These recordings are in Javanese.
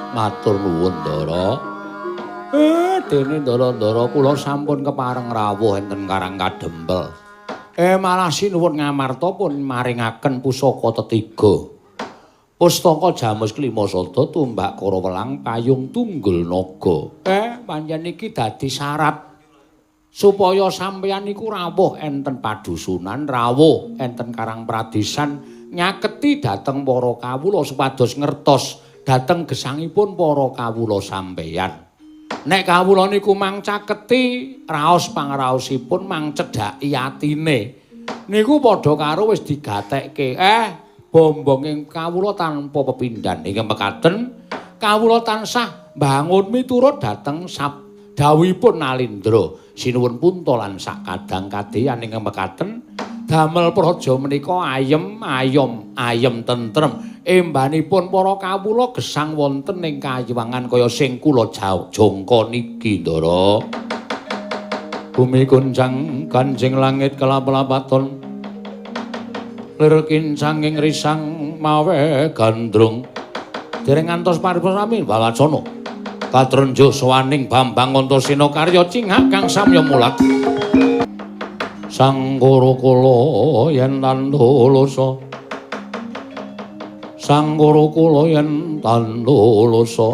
Matur nuwun, Ndara. Dene Ndara-ndara kula sampun kepareng rawuh enten Karang Kadempel. Malah sinuwun Ngamarta pun maringaken pusaka tetiga. Pustaka Jamus Klima Sada tumbak Karawelang payung tunggul naga. Pancen iki dadi syarat supaya sampeyan niku rawuh enten padusunan, rawuh enten Karang Pradesan nyaketi dhateng para kawula supados ngertos dhateng gesangipun para kawula sampeyan. Nek kawula niku mang caketi raos pangraosipun mang cedhaki atine. Niku padha karo wis digatekke. Bombonging kawula tanpa pepindhan. Ingkang mekaten kawula tansah mbangun miturut dhateng dawuhipun Nalindra. Sinuwun punta lan sakadang kadeyan ingkang mekaten damel praja menika ayem ayom ayem tentrem. Embanipun para kawula gesang wonten ing kayiwangan kaya sing kula jangka niki, Ndara. Bumi kuncang kanjing langit kelap-lapaton. Lir kincanging risang mawe gandrung. Dereng ngantos paripurna walacana. Katrenjo sowaning Bambang Antasena karya cingak kang samya mulat. Sang Kura yen tandulusa. Sang Kura yen tandulusa.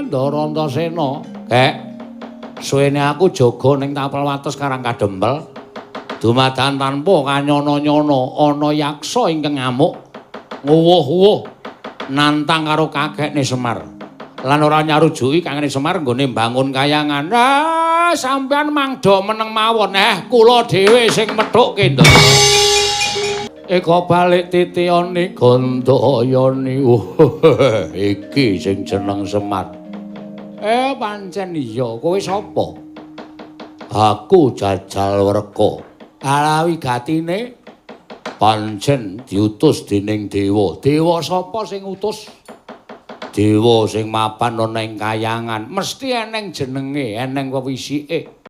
Ndara Antasena, Kek. Suwene aku jaga ning tapel wates Karang Kadempel. Dumadakan tanpa kanyono-nyono ana yaksa ingkang ngamuk nguwuh-uwuh nantang karo kakekne Semar. Lan ora nyarujuki kakekne Semar nggone mbangun kayangan. Ah, sampean mangda meneng mawon. Kula dhewe sing methukke, Ndara. Eka balik titiyane Gandayani. Iki sing jeneng Semar. Pancen iya, kowe sapa? Aku Jajal Werka. Alawi gatine pancen diutus dening dewa. Dewa sapa sing utus? Dewa sing mapan ana ing kayangan. Mesti eneng jenenge, eneng wewisike.